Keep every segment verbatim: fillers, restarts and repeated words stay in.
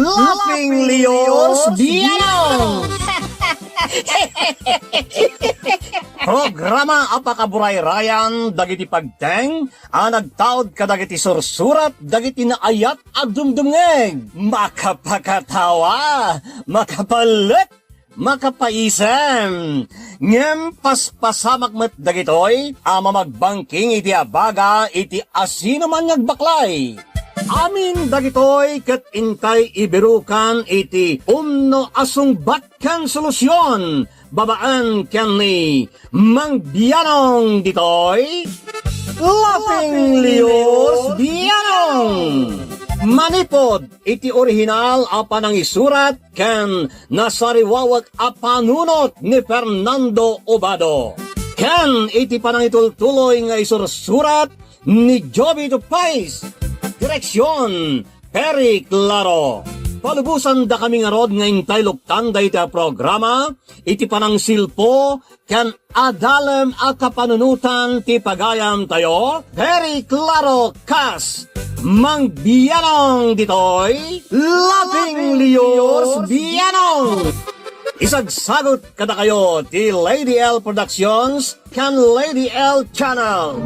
Laughing Leos Bianong! Programa a pakaburayrayan dagiti pagteng a nagtaud kadagiti sursurat dagiti naayat a dumdumngeg. Makapakatawa, makapalek, makapaisem. Ngem paspasamak met dagitoy a mamagbangking iti abaga iti asinoman nga agbaklay. Amin dagitoy ket intay ibirukan iti umno a sungbat ken solusion babaen ken ni Mang Bianong ditoy, Laughing Leos Bianong. Manipod iti orihinal a panangisurat ken nasariwawek a panunot ni Fernando Obado, ken iti panangitultuloy nga isursurat ni Joby Tupais. Direksion, Perry Claro. Palubosan dakami ngarud nga intay luktan dayta a programa iti panangsilpo ken adalem a kapanunotan ti pagayamtayo, Perry Claro kas Mang Bianong ditoy, Laughing Leos Bianong. Isagsagut kadakayo ti Lady L Productions ken Lady L Channel.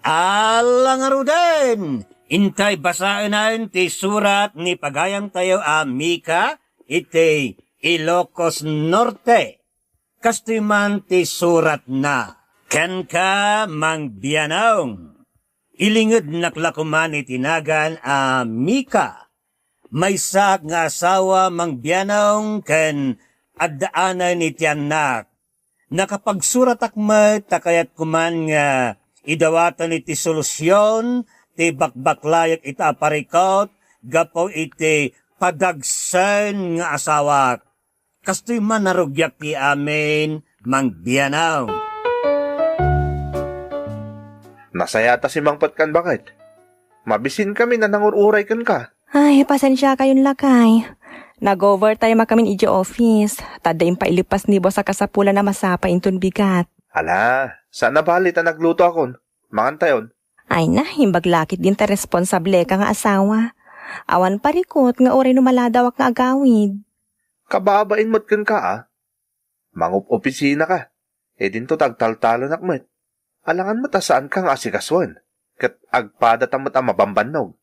Ala ngaruden, intay basaenan ti surat ni pagayamtayo a Mika iti Ilocos Norte. Kastoy man ti suratna. Kenka, Mang Bianong. Ilingednak la koman iti nagan a Mika. Maysaak nga asawa, Mang Bianong, ken addaanen iti annak. Nakapagsuratak met ta kayat koman nga idawaten iti solusion ti bakbaklayek ita a parikut gapu iti padagsen nga asawak. Kastoy man a rugiak ti amin, Mang Bianong. Nasayaat a simangpet kan baket. Mabisinkami a nangur-uray kenka. Ay, pasensiakayon lakay. Nag-overtime a kamin idiay office, ta adda impailipas ni boss a kasapulan a masapa inton bigat. Ala, saan a bali ta naglutoakon. Mangantayon. Ay na, imbag la ketdin ta responsableka nga asawa. Awan parikut nga uray no maladawak nga agawid. Kababain met kenka, a. Mangup-opisinaka. Idinto ta agtaltalonak met. Alangan met a saanka nga asikasuen. Ket agpadata met a mabambannog.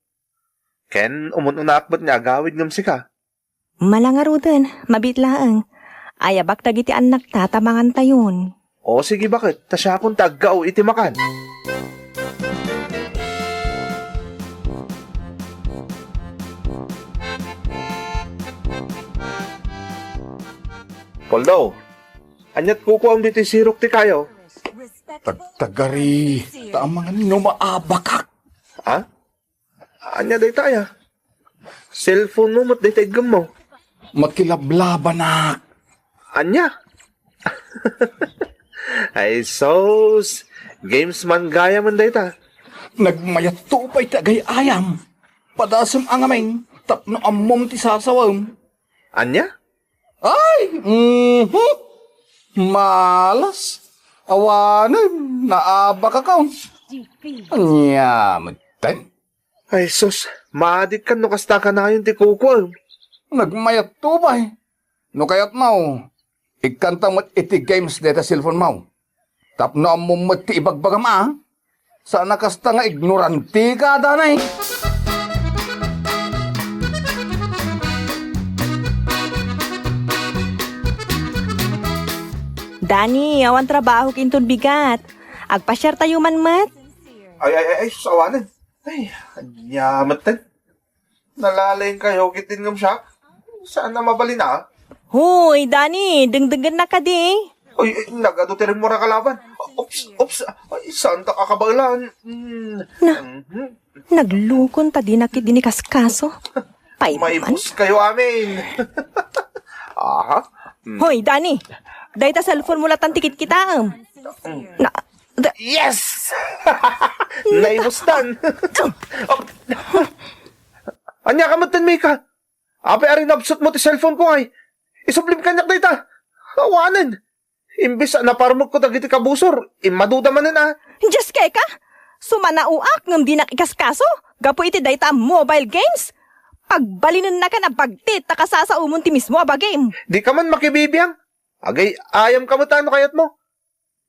Ken umun-unaak met nga agawid ngem sika. Mala ngaruden, mabiit laeng. Ayabak dagiti annakta ta mangantayon. O, sige, baket, ta siakon ti aggao iti makan. Poldo, aniat kukuam ditoy sirok ti kayo? Tagtagari, ta amangan no maabakak. Ha? Ania dayta aya? Cellphone mo met dayta iggemmo. Makilablabanak. Ania? Ay sus, games man gayam dayta. Nagmayatto pay ti agay-ayam. Padasem a ngamin tapno ammom ti sasawem. Ania? Ay, mhm. Malas. Awanen, naabakakon. Ania metten? Ay sus, maadikkan no kasta kanayon ti kukuam. Nagmayatto pay. No kayatmo, ikkanta met iti games dayta cellphone mo. Tapno ammom met ti ibagbagam a. Saan a kasta nga ignorantika, Danay. Dani, awan trabahok inton bigat. Agpasiartayo man met. Ay, ay, ay, ay, sus, awanen. Ay, ania metten. Nalalaingkayo ketdin ngem siak? Saan a mabalin a? Hoy, Dani, dengdengennak kadi? Oy, oy, nagadu ti rimmuar a kalaban. Oops, oops. Ay, saantak a kabaelan. Mm. Na, mhm. Naglukon ta dinak ketdi inkaskaso. Pay man. Maibus kayo amin. Aha. Mm. Hoy, Dani, dayta cellphone mo latan ti kitkitaem. Mm. Na, da- Yes! Naibustan. Ania ka metten, Mika? Apay a rinabsot mo ti cellphone ko ay? Isublim kaniak dayta. Awanen. Imbes a naparmekko dagiti kabusor, immaduda manen a. Dios keka? Sumanaoak ngem dinak ikaskaso gapu iti dayta a mobile games. Pagbalinennakan a bagtit ta kasasaomon ti mismo a bagim. Dika man makibibiang. Agay-ayamka met no kayatmo.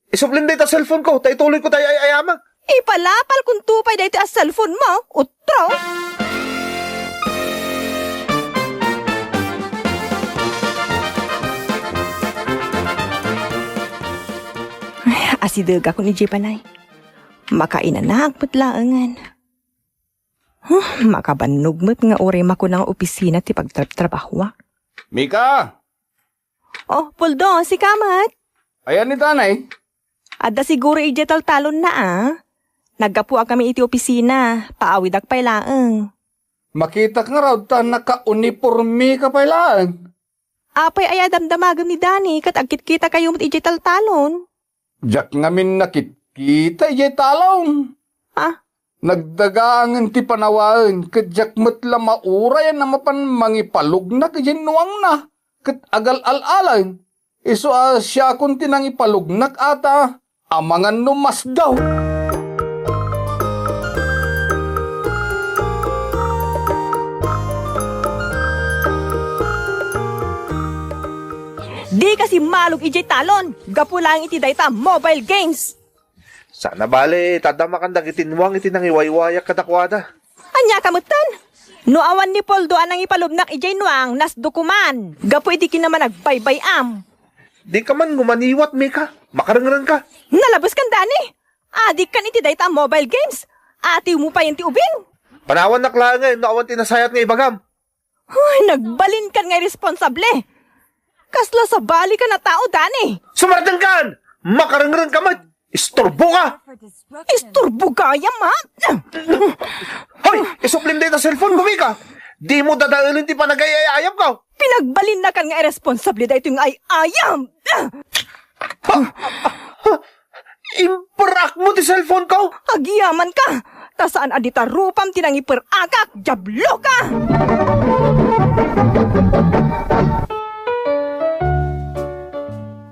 Isublim dayta cellphone ko, ta ituloy ko tay ay-ayamak. Ipalapalkonto pay daytoy a cellphone mo, utro. Ay, asidegakon idiay panay. Makainanak met laengen. Huh, makabannog met nga uray makuna nga opisina ti pagtrabtrabahoak. Mika! Oh, Poldo, sika met? Ayan ni Danay? Adda siguro idiay taltalonna, a. Naggapuakami iti opisina, paawidak pay laeng. Makitak ngarud ta nakaunipormeka pay laeng. Apay aya damdamagem ni Dani ket agkitkitakayo met idiay taltalon? Diak ngamin nakitkita idiay talon. Ah? Nagdagaangen ti panawaen ket diak met la maurayan a mapan mangipalugnak idiay nuangna ket agal-al-alen. Isu a siakon ti nangipalugnak ata. Amangan no masdaw. Dika simmalog idiay talon, gapu laeng iti dayta a mobile games. Sana bale, ta adda makan dagiti nuang iti nangiwaywayak kadakuada. Ania ka metten? No awan ni Poldo a nangipalubnak idiay nuang, nasdokoman, gapu iti kinamanagbaybay-am. Dika man ngumaniwat, Mika. Makarengrengka. Nalabeskan, Dani. Adikkan iti dayta a mobile games. Atiwmo payen ti ubing. Panawannak laengen no awan ti nasayat nga ibagam. Ay, nagbalinkan nga irresponsable. Kasla sabalika a tao, Dani. Sumardengkan! Makarengrengka met! Isturboka! Isturbo gayam, ha? Hoy! Isublim dayta cellphone ko, Mika! Dimo dadaelen ti panagay-ay-ayamko! Pinagbalinnakan nga irresponsable daytoy nga ay-ayam! Ha? Ha? Imperakmo ti cellphone ko? Agyamanka! Ta saan a dita rupam ti nangiperakak, diabloka!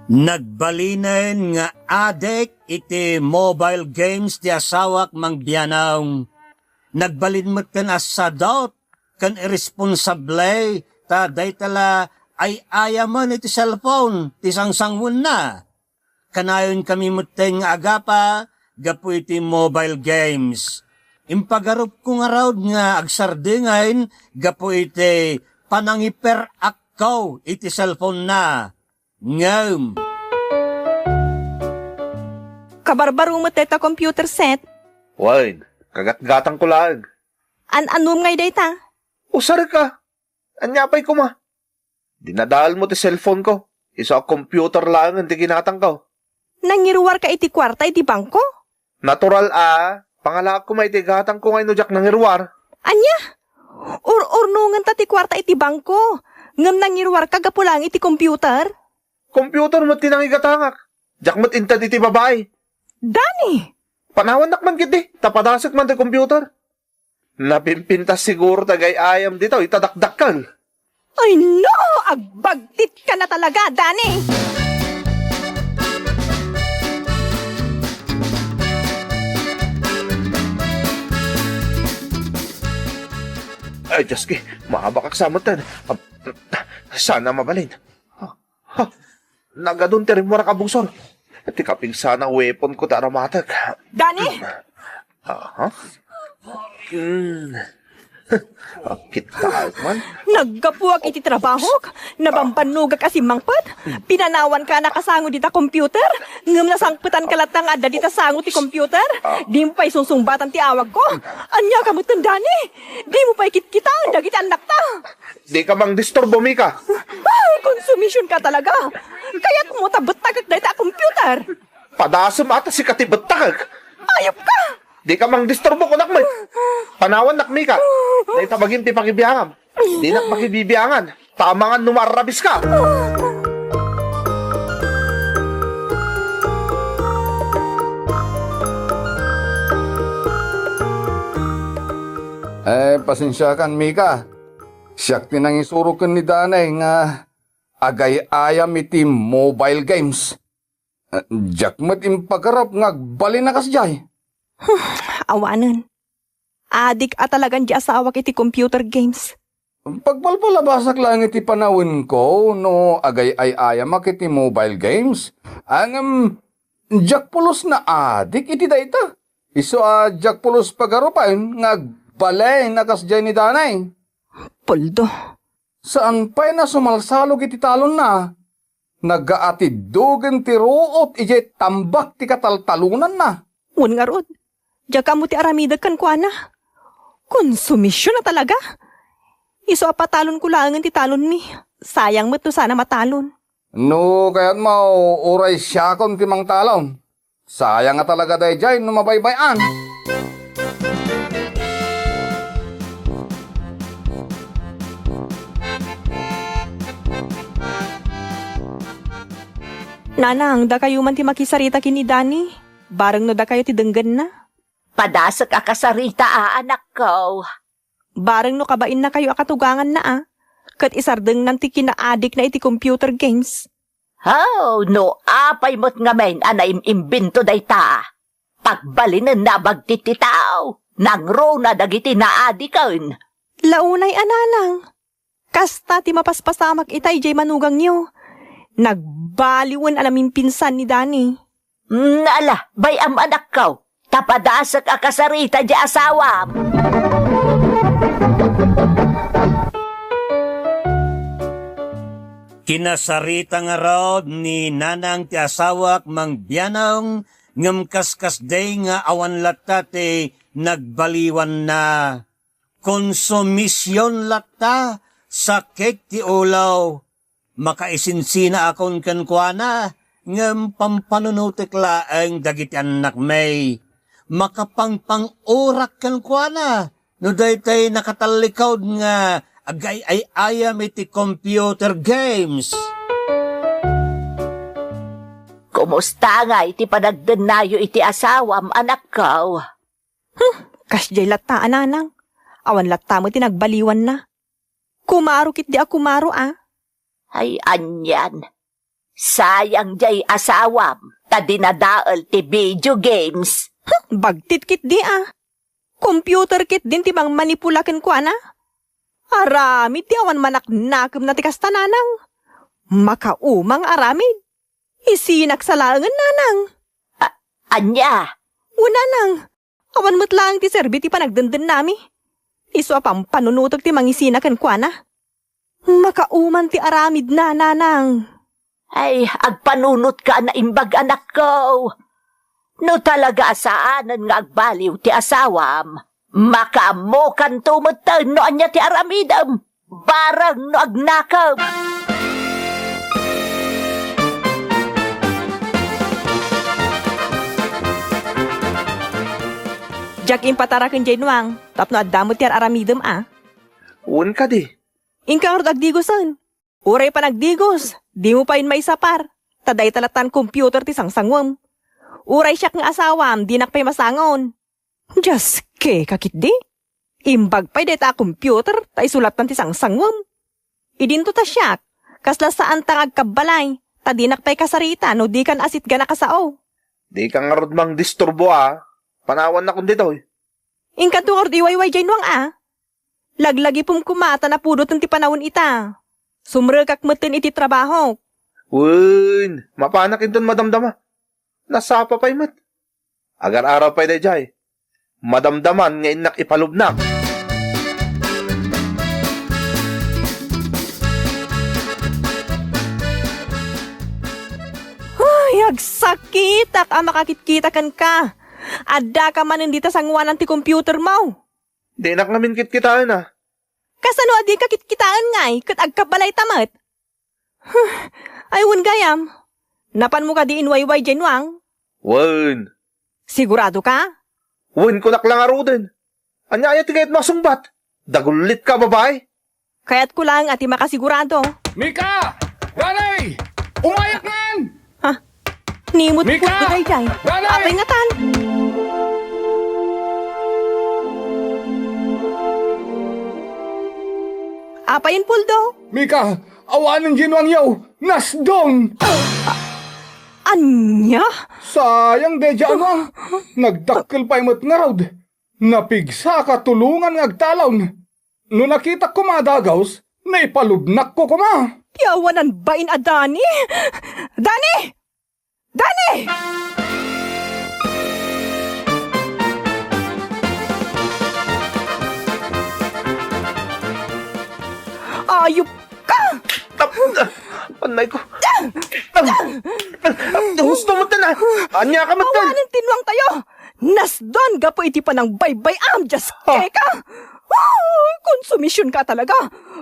Nagbalinen nga adik iti mobile games ti asawak, Mang Bianong. Nagbalin met ken a sadot ken irresponsable ta dayta la ay-ayamen iti cellphone ti sangsanguenna. Kanayon kami metten nga agapa gapu iti mobile games. Impagarupko ngarud nga agsardengay gapu iti panangiperakko iti cellphone-na. Ngem. Kabarbaro met dayta computer set. Wen, kagatgatangko laeng. An-anom ngay dayta? Usarka. Ania pay koma? Dinadaelmo ti cellphone ko. Isu a computer laengen ti ginatangko. Nangiruarka iti kuarta iti bangko? Natural a. Pangalaak koma iti gatangko ngay no diak nangiruar. Ania? Ur-urnongenta ti kuarta iti bangko, ngem nangiruarka gapu laeng iti computer? Computer met ti nangigatangak. Diak met inted iti babai. Dani! Panawannak man ketdi, ta padasek man ti computer. Napimpintas siguro ti agay-ayam ditoy ta dakdakkel. Ay no! Agbagtitka na talaga, Dani! Ay, Diyos ko, maabakak sa metten. Ab-, sana mabalin. Ha? Ha? Nagadun ti rimmuar a kabungsor. Ti kapigsana weapon ko ti aramatek. Dani! Aha. Hmm. Kita man. Naggapuak iti trabahok. Nabambannogak a simmangpet. Pinanawanka a nakasango dita computer. Ngem nasangpetanka latta nga adda dita sango ti computer. Dimo pay sungsungbatan ti awagko. Ania ka metten, Dani? Dimo pay kitkitaan dagiti annakta. Dika mangdisturbo, Mika. Ay, konsumision ka talaga. Kayatmo ta bettakek dayta a computer. Padasem a ta sika ti bettakek. Ayop ka! Dika mangdisturbo, kunak met. Panawannak, Mika. Dayta bagim ti pakibiangam. Dinak pakibibiangan. Ta amangan no maarrabis ka. Eh, pasensiakan, Mika. Siak ti nangisuro ken ni Danay nga agay-ayam iti mobile games. Eh, diak met impagarap nga agbalin a kasdiay. Awanen. Adik a talagan di asawak iti computer games. Pagpalpalabasak laeng iti panawenko no agay-ay-ayamak iti mobile games. Ngem, diak pulos naadik iti dayta. Isu a diak pulos pagarupen nga agbalin a kasdiay ni Danay. Puldo. Saan pay a sumalsalog iti talonna. Nagaatiddogen ti ruot idiay tambak ti kataltalonanna. Wen ngarud, diak ammo ti aramidek kenkuana. Konsumision a talaga. Isu a patalonko laengen ti talonmi. Sayang met no saan a matalon. No kayatmo, uray siakon ti mangtalon. Sayang a talaga daydiay no mabaybay-an. Nanang, dakayo man ti makisarita ken ni Dani. Bareng no dakayo ti denggenna. Padasek a kasarita a, anakko. Bareng no kabainnakayo a katuganganna a, ket isardengnan ti kinaadikna iti computer games. Haw, no apay met ngamin a naim-imbento dayta. Pagbalinenna a bagtit ti tao, nangruna dagiti naadiken. Launay a nanang. Kasta ti mapaspasamak ita idiay manugangyo. Nagbaliwen a namimpinsan ni Dani. Mm, ala, bay-am anakko, ta padasek a kasarita di asawam. Kinasarita ngarud ni Nanang ti asawak mangbianong, ngem kaskasdi nga awan latta ti nagbaliwanna. Konsumision latta, sakit ti ulo. Makaisinsinaakon kenkuana, ngem pampanunotek laeng dagiti annakmi. Makapangpang-orak kenkuana no daytoy nakatallikud nga agay-ay-ayam iti computer games. Kumusta ngay ti panagdennayo iti asawam, anakko? Hmm, kasdiay latta a nanang. Awan latta met ti nagbaliwanna. Kumaro ketdi a kumaro a. Ay, anian. Sayang diay asawam, ta dinadael ti video games. Hmm, bagtit ketdi a. Computer ketdin ti mangmanipula kenkuana. Aramid ti awan manaknakemna ti kasta, nanang. Makaumang aramid. Isinak sa laengen, nanang. A-, ania? O, nanang, awan met laeng ti serbi ti panagdendennami. Isu a pampanunotek ti mangisina kenkuana. Makauman ti aramidna, nanang. Ay, agpanunotka a naimbag, anakko. No talaga a saanen nga agbaliw ti asawam, makaammokanto metten no ania ti aramidem, bareng no agnakem. Diak impataraken diay nuang, tapno adda met ti ar-aramidem a. Wen kadi. Inka ngarud agdigosen. Uray panagdigos, dimo pay maisapar, ta dayta lattan computer ti sangsanguem. Uray siak nga asawam, dinak pay masangon. Dios, keka ketdi? Imbag pay dayta a computer, ta isu lattan ti sangsanguem. Idinto ta siak, kasla saanta nga agkabbalay, ta dinak pay kasarita no dikan a sitgan a kasao. Dika ngarud mangdisturbo a, panawannakon ditoy. Inkanto ngarud iwayway diay nuang a. Laglagipem koma ta napudoten ti panawen ita. Sumrekak metten iti trabahok. Wen, mapanak inton madamdama. Nasapa pay met. Agar-araw pay daydiay. Madamdaman nga innak ipalubnak. Ay, agsakitak a makakitkita kenka. Addaka manen dita sanguanan ti computer mo. Dinak ngamin kitkitaen a. Kasano a dika kitkitaen ngay ket agkabbalayta met? Huh, ay wen gayam. Napanmo kadi inwayway diay nuang? Wen. Sigurado ka? Wen, kunak la ngaruden. Ania aya ti kayatmo a sungbat? Dagullitka, babai? Kayatko laeng a ti makasigurado. Mika! Danay! Umayak ngan! Ha? Nimut Mika! Puldo daydiay. Danay! Apay ngatan? Apay in Puldo? Mika, awanen diay nuangyo! Nasdong! Ania? Sayang, daydiay a Noang. Nagdakkel pay met ngarud. Napigsaka tulongan nga agtalon. No nakitak koma a dagaws, naipalubnakko koma. Ti awanan bain a Dani! Dani! Dani! Ayop ka! Tap-, ah, anay ko. Ah! Ah! Ah, husto mo, tan-, ah. Ania ka met, tan-, Awanen ti Noang tayo! Nasdon gapu iti panangbaybay-am, Dios, Ah. Keka! Ah, konsumision ka talaga!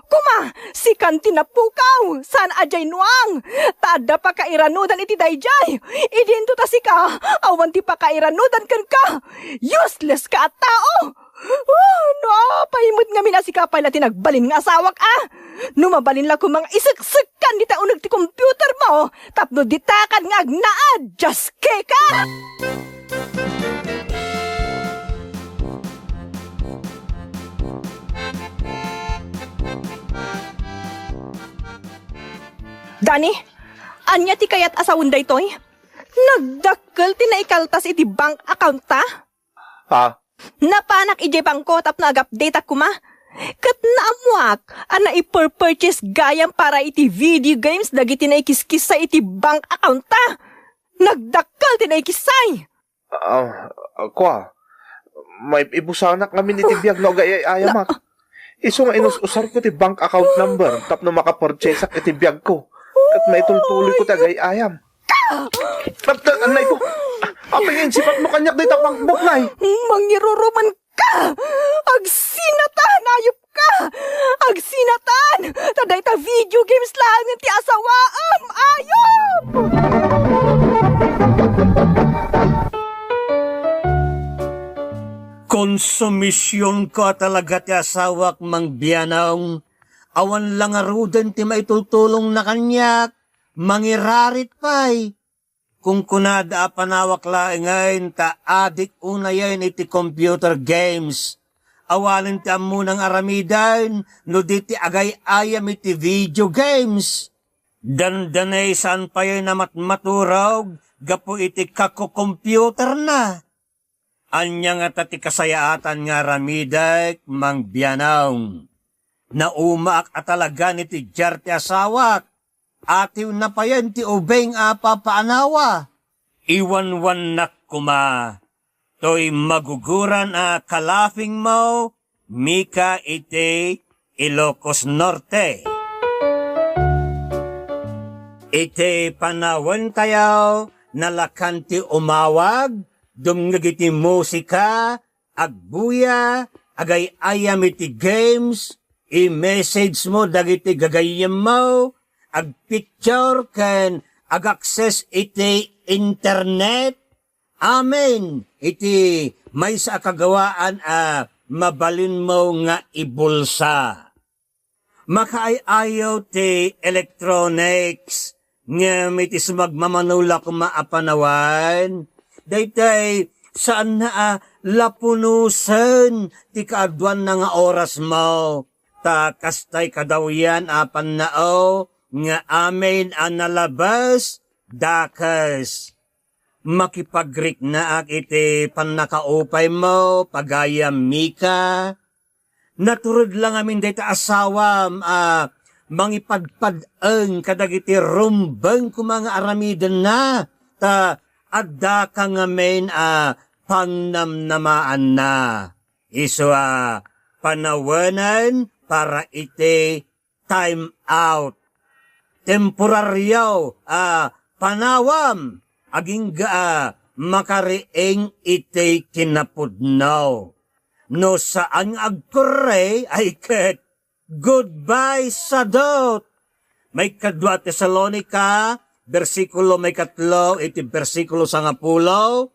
Kuma, sikan ti napukaw, saan a diay Noang! Ta adda pakairanudan iti daydiay! Idinto ta sika, awan ti pakairanudan kenka! Useless ka a tao! Ah, no apay met ngamin a sika pay la ti nagbalin nga asawak, a? No mabalin la koma nga iseksekkan dita uneg ti computer mo tapno ditakan nga agnaed, Dios, Keka! Dani, ania ti kayat a sawen daytoy? Nagdakkel ti naikaltas iti bank account ta? Ha? Napanak idiay bangko tapno ag-updateak koma. Ket naammoak a naiper-purchase gayam para iti video games dagiti naikiskissay iti bank account ta. Nagdakkel ti naikissay. Ah, kua, maib-ibusanak ngamin iti biag no agay-ayamak. Isu nga inus-usarko ti bank account number tapno makapurchaseak iti biagko. Ket maitultuloyko ti agay-ayam. Ket, ket, anay ko. Apay nga insipatmo kaniak dayta bankbook, nay? Mangiruruman ka! Agsinatan, ayop ka! Agsinatan! Ta dayta video games laeng ti asawaem, ayop! Konsumision ko a talaga ti asawak, Mang Bianong. Awan la ngaruden ti maitultulongna kaniak. Mangirarit pay. Kunkunada a panawak laengen ta adik unayen iti computer games. Awanen ti ammona nga aramiden no di ti agay-ayam iti video games. Dandani saan payen a matmaturog gapu iti kakukomputerna. Ania ngata ti kasayaatan nga aramidek, Mang Bianong? Naumaak a talagan iti diar ti asawak. Atiwna payen ti ubing a papaanawa. Iwanwannak koma toy maguguran a kalafingmo, Mika iti Ilocos Norte. Iti panawentayo, nalakan ti umawag, dumngeg iti musika, agbuya, agay-ayam iti games, i-messagemo dagiti gagayyemmo, agpicture ken ag-access iti internet, amin iti maysa a kagawaan a mabalinmo nga ibulsa. Makaay-ayaw ti electronics, ngem iti sumagmamano la koma a panawen, daytoy saanna a lapunosen ti kaaduanna nga orasmo, ta kastay kadawyan a pannao nga amin a nalabes, dakes. Makipagriknaak iti pannakaupaymo, pagayam Mika. Natured la ngamin dayta asawam a mangipadpad-eng kadagiti rumbeng koma nga aramidenna, ta addaka ngamin a pangnamnamaanna. Isu a panawenen para iti time out. Temporario a panawam agingga a makariing iti kinapudno. No saan nga agkurre, ay ket goodbye sadot. Maikadua a Tesalonica, bersikulo maikatlo iti bersikulo sangapulo,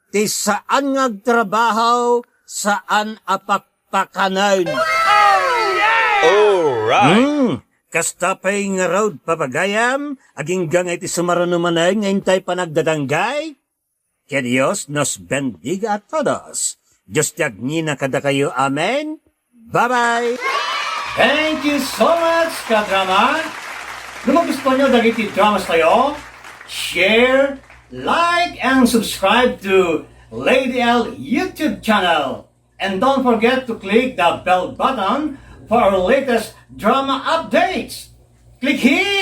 ti saan nga agtrabaho, saan a pakpakanen. Alright. Hmm, kasta pay ngarud, papagayam, agingga nga iti sumaruno manen nga intay panagdadanggay. Que Dios nos bendiga a todos. Dios ti agngina kadakayo. Amen. Bye-bye! Thank you so much, kadrama! No magustuhan nyo dagiti dramas tayo, share, like, and subscribe to Lady L YouTube channel. And don't forget to click the bell button for our latest drama updates. Click here.